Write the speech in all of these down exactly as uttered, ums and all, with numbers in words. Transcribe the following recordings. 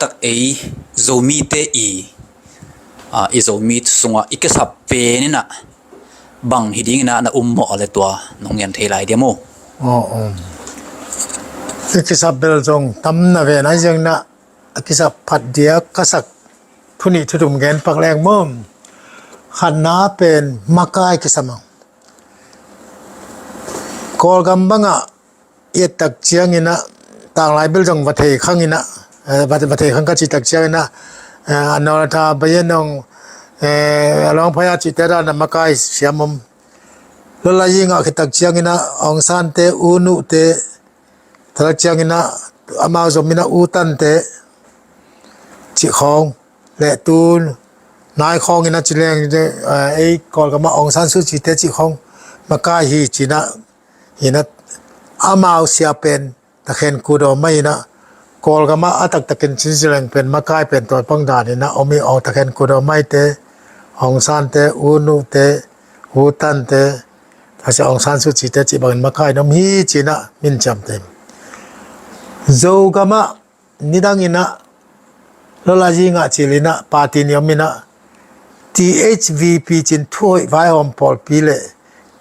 tak ei Zomite i, a, i Zomi sungah i kisap pen inah bang hi ding inah na um mawh a le tua nong ngen thei lai diam aw? Aw, um. I kisap bel zong tam na ven ai ziang inah a kisap phat dia ka sak thu nih thu thum gen pak leng maw. Khatna pen makai kisam ang. Kawlgam bangah i et tak ciang inah tanglai bel zong va thei khang inah, eh, va, va thei khang ka cih tak ciang inah, eh, a nawltha bayanong, eh, a lawngphaya cihte dan a makai siam om. Lawlai i ngah khit tak ciang inah Aung San te, U Nu te, tak ciang inah amau zom inah U Tan te cih khawng le tu nai khawng inah ci leng, eh, ei Kawlgam ah Aung San Suu Kyi te cih khawng makai hi ci inah, hi inah amau sia pen takhen kudawm mah inah Kawlgam ah a taktakin cin ci leng pen makai pen tua pang dan inah om hi. Aung, takhen kudawm mah te, Aung San te, U Nu te, U Tan te, a sia Aung San Suu Kyi te cih bangin makai in om hi ci inah min ciamteh. Zogam ah nidang inah lawlai i ngah cil inah party nih om inah T H V P cin Thuhoih Vaihawm Pawlpi le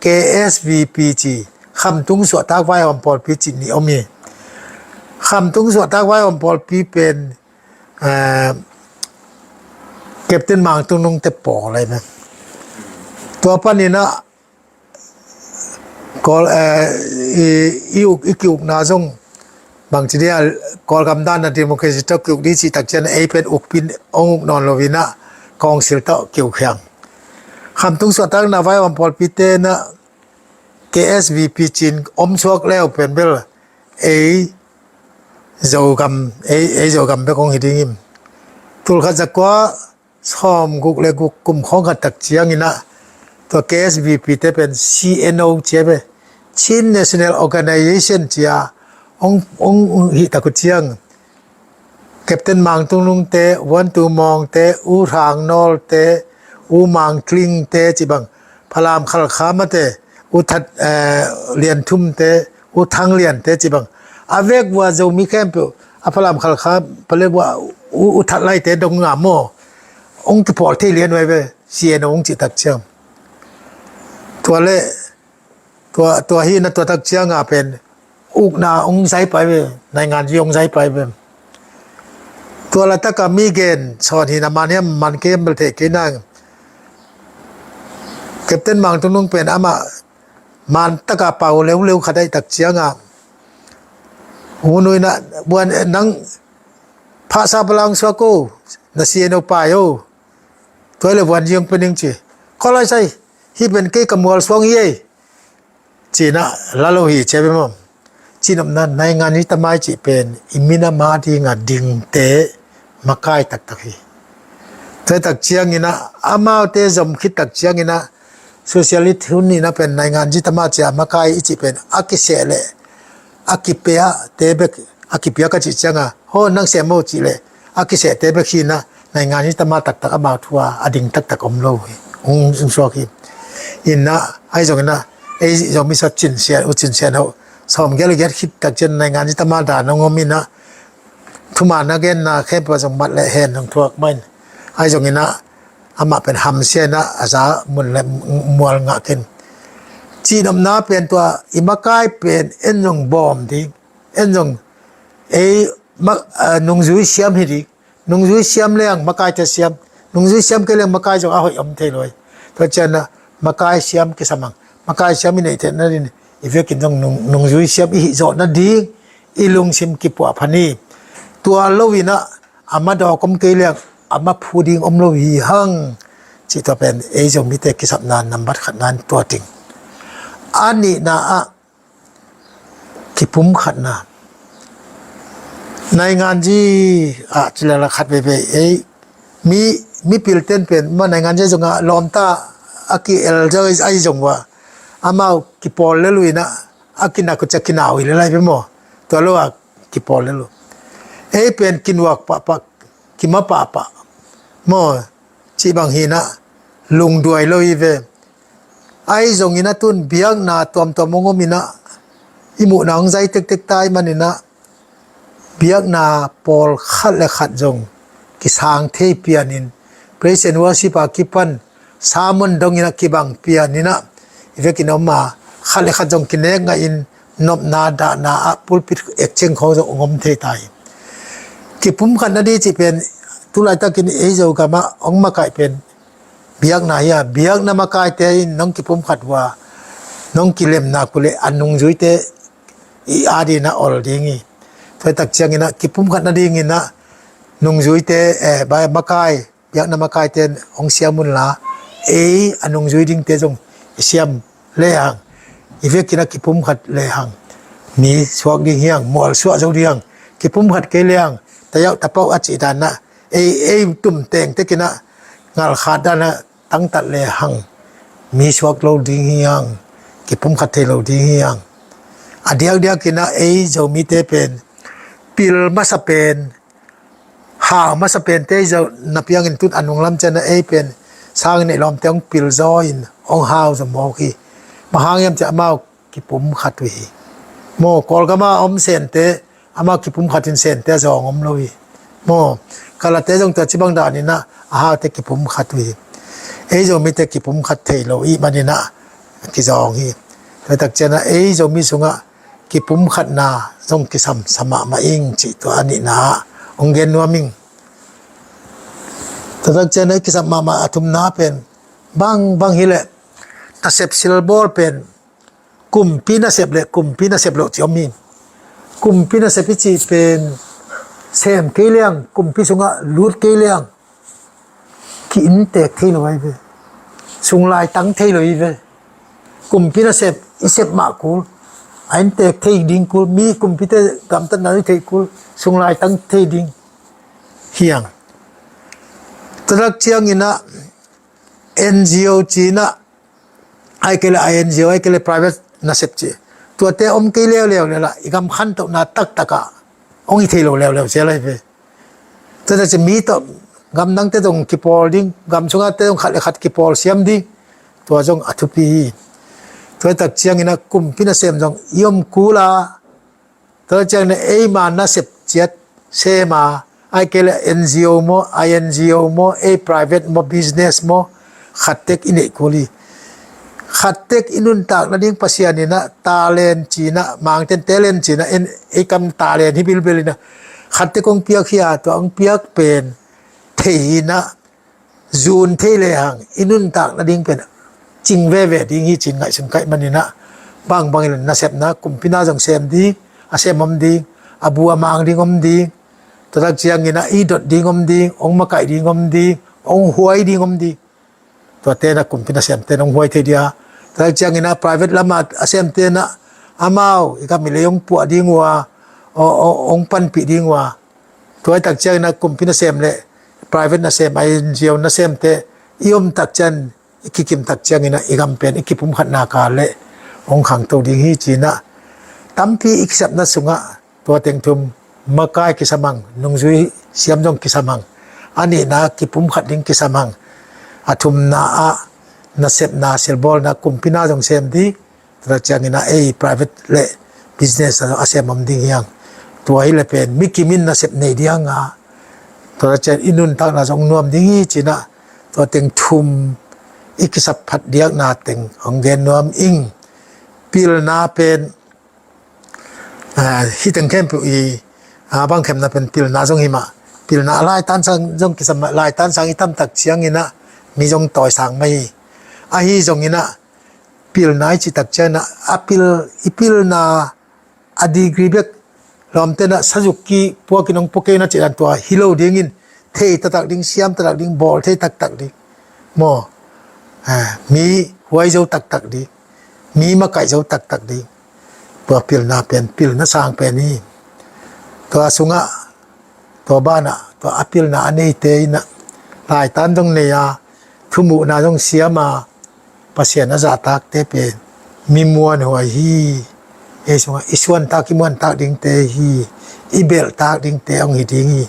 K S V P ci Khamtung Suahtak Vaihawm Pawlpi cih nih om hi. Khamtung Suahtak Vaihawm Pawlpi pen, eh, Captain Mang Tung Nung te pawl lai pen. Tua pan inah Kawl, eh, i, i uk, i kiukna zong bangci dia Kawlgam dan a democracy tawh kiuk di cih tak ciang ei pen ukpi in ong uk nawn lo inah council tawh kiuk hiang. Khamtung Suahtak na Vaihawm Pawlpi te inah K S V P cin om suak leu pen bel ei Zogam, ei, ei Zogam bek ong hi ding hi. Tulkhat zakua sawmguk le guk kum khawng khat tak ciang inah tua K S V P te pen C N O ci a ve, Chin National Organization ci a ong, ong, ong hih tak uh ciang Captain Mang Tung Nung te, Vuan Tu Maung te, U Hrang Nawl te, U Mang Tling te cih bang, Phalam Khalkha mah te, U That, eh, Lian Thum te, U Thang Lian te cih bang, a vek vua Zomi khempeuh a Phalam Khalkha pale vua U, U That Lai te dong ngam maw. Ong kipawl thei lian vai ve, C N O ong cih tak ciang. Tua le, tua, tua hi inah tua tak ciang a pen ukna ong zai pai ve, naingan zi ong zai pai ve. Tua la taka mi gen sawn hi inah man hiam man kei hiam bel thei kei nang. Captain Mang Tung Nung pen amah man taka pau leuleu khat aih tak ciang a, U Nu inah, Vuan, nang phahsa palang suak o, na C N O pai o, tua le Vuan Ziang pen ing ci. Khaw lai sai, hih pen kei ka mual suang hi ei. Ci inah la lo hi ci a ve maw. Cinopna naingan i tamai cih pen i minam a ding a dingte makai taktak hi. Tua tak ciang inah amaute zom khit tak ciang inah socialist hun inah pen naingan zi tama ci a makai i cih pen a kiseh le a kipia te bek, a kipia ka cih ciang a, ho nang sem o cih le a kiseh te bek hi inah naingan zi tama taktak amau thu a a ding taktak om lo hi. Ung, ung suak hi. Inah ai zong inah ei zong mi sa cin sian, u cin sian ho. Sawm gel gel khit tak ciang naingan zi tama dan ong om inah thuman a genna khempeuh zong mat le hen zong thuak mai. Ai zong inah amah pen hamsia inah a za mun le mual ngah ken. Cinopna pen tua i makai pen en zong bawm ding, en zong ei ma-, a, nungzui siam hi ding. Nungzui siam leng makai te siam, nungzui siam kei leng makai zong a hoih om thei lo hi. Tua ciang inah makai siam kisam ang. Makai siam i neih theihna ding i vekin zong nung, nungzui siam i hih zawhna ding i lungsim kipuah phan hi. Tua lo inah a ma dawk om kei liang a ma phu ding om lo hi hang. Cih tua pen ei Zomite kisapna nambat khatna in tua ting. A nihna ah kipum khatna. Naingan zi ah ci lala khat veivei ei mi, mipil ten pen ma naingan zi zong ah lawmta a ki el zai ai zong ua amau kipawl le lu inah a kinak uh cia kinau hi le lai ve maw. Tua lo a kipawl le lo. Ei pen kinuak pahpah, kima pahpah maw, cih bang hi inah lungduai lo hi ve. Ai zong inah tun biakna tuamtuam ong om inah i muhna ong zai tektek tai man inah biakna pawl khat le khat zong kisang thei pianin, praise and worship a kipan sermon dongin a kibang pianin ah, i vekin om a, khat le khat zong kinek ngahin nopna dahna ah pulpit ekceng khawng zong hong om thei ta hi. Kipumkhat nading cih pen tulaitakin ei Zogam ah hong makaih pen biakna hi a, biakna makaite in nong kipumkhat uh a, nong kilemna uh leh a nungzuite i adingin a ol ding hi. Tua tak ciangin ah kipumkhat nadingin ah nungzuite, eh, ba-, makai, biakna makaite in hong siam unla, ei a nungzui dingte zong i siam lehang, i vekin ah kipumkhat lehang mi suak ding hi hang, mualsuah zo ding hi hang. Kipumkhat kei lehang, tayauh tapauh a cih dan ah ei, ei tum tengtekin ah ngalkhat dan ah tangtat lehang mi suak lo ding hi hang, kipumkhat thei lo ding hi hang. A diakdiakin ah ei Zomite pen pil masa pen, hau masa pente i zong na piangin tun a nunglam ciang ah ei pen sang i neih lawmte hong pil zaw in hong hau zaw mawk hi. Bang hang hiam cih leh amau kipumkhat uh hi. Maw, Kawlgam a om Sente, amau kipumkhat in Sente a zawng om lo hi. Maw, Kalate zong tua ci bang danin ah a haute kipumkhat uh hi. Ei Zomite kipumkhat thei lo i hih manin ah kizawng hi. Tua tak ciang ah ei Zomi sungah kipumkhatna zong kisam sa mahmah ing cih tua a nihna ah hong gen nuam ing. Tua tak ciang ah kisam mahmah a thumna pen, bang, bang hi leh, nasep silbawl pen, kumpi nasep le kumpi nasep loh cih om hi. Kumpi nasep i cih pen sem kei lehang, kumpi sungah lut kei lehang, ki-inntek thei lo ahi ve. Sunglaitang thei lo ahi ve. Kumpi nasep i sep mah kul, a inntek thei ding kul, mi kumpite gamtatna i theih kul, sunglaitang thei ding hi hang. Tua tak ciangin ah N G O ci-in ah, ahih kei leh I N G O, ahih kei leh private nasep ci, tuate om kei leuleu leh lah i gam khantohna taktak ah hong hi thei lo leuleu zel ahi ve. Tua tak ciang mi tawh, gamdangte zong kipawl ding, gam sungate zong khat le khat kipawl siam ding, tua zong a thupi hi. Tua tak ciangin ah kumpi nasem zong i om kul a, tua ciangin ah eima nasep ciat sem a, ahih kei leh N G O maw, I N G O maw, ei private maw, business maw, khat tek i neih kul hi. Khat tek i nuntakna ding Pasian in ah talent ci-in ah, Mangten talent ci-in ah, en, ei kam talent hi bilbel in ah, khat tek hong piak hi a, tua hong piak pen thei in ah, zun thei lehang i nuntakna ding pen cing veve ding hi ci-in ngaihsun ka hih manin ah, bangbang in nasepna, kumpi na zong sem ding, a sem om ding, a bu a mang ding om ding, tua tak ciangin ah i dot ding om ding, hong makaih ding om ding, hong huai ding om ding. Tuate na kumpi nasemte in hong huai thei ding a. Tua tak ciangin ah private lam a a semte in ah amau i gam i lei hong puah ding uh a, hong, hong, hong panpih ding uh a. Tua tak ciangin ah kumpi nasem le private nasem, I N G O nasemte i om tak ciang, i kikim tak ciangin ah i gam pen i kipumkhatna kal leh hong khangto ding hi ci-in ah, tampi i kisapna sungah tua teng thum, makai kisam hang, nungzui siam zong kisam hang, a nihna kipumkhat ding kisam hang, a thumna ah nasepna, silbawlna, kumpi na zong sem ding, tua tak ciangin ah ei private le business a sem om ding hi hang. Tua hi leh pen mi kim in nasep nei ding hang a, tua tak ciang i nuntakna zong nuam ding hi ci-in ah, tua teng thum i kisap phat diakna teng hong gen nuam ing. Pilna pen, ah, hih teng khempeuh i, ah, bang khemna pen pilna zong hi mah. Pilna a laitan sang zong kisam mah, laitan sang i tam tak ciangin ah mi zong tawisang mah hi. Ahi zongin ah pilna i cih tak ciangin ah a pil, i pilna a degree bek, lawmte in ah sazuk ki puakin hong pua kei un a cih dan tua hi lo dingin, thei taktak ding, siam taktak ding, bawl thei taktak ding. Maw, ah, mi huai zo taktak ding, mi makaih zo taktak ding. Tua pilna pen, pilna sang pen hi. Tua sungah, tua banah, tua a pilna a neite in ah laitan zong nei a, thumuhna zong siam a, Pasian a zahtakte pen mi muanhuai hi. Ei sungah i suantak, i muantak dingte hi, i belhtak dingte hong hi ding hi.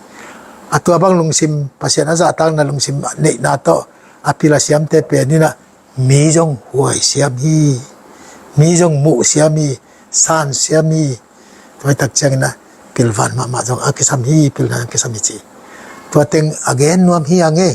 A tua bang lungsim, Pasian a zahtakna lungsim neihna tawh a pil a siamte pen in ah mi zong huai siam hi, mi zong muh siam hi, san siam hi. Tua hi tak ciangin ah pilvan mahmah zong a kisam hi, pilna zong kisam hi ci. Tua teng a gen nuam hi a ngei.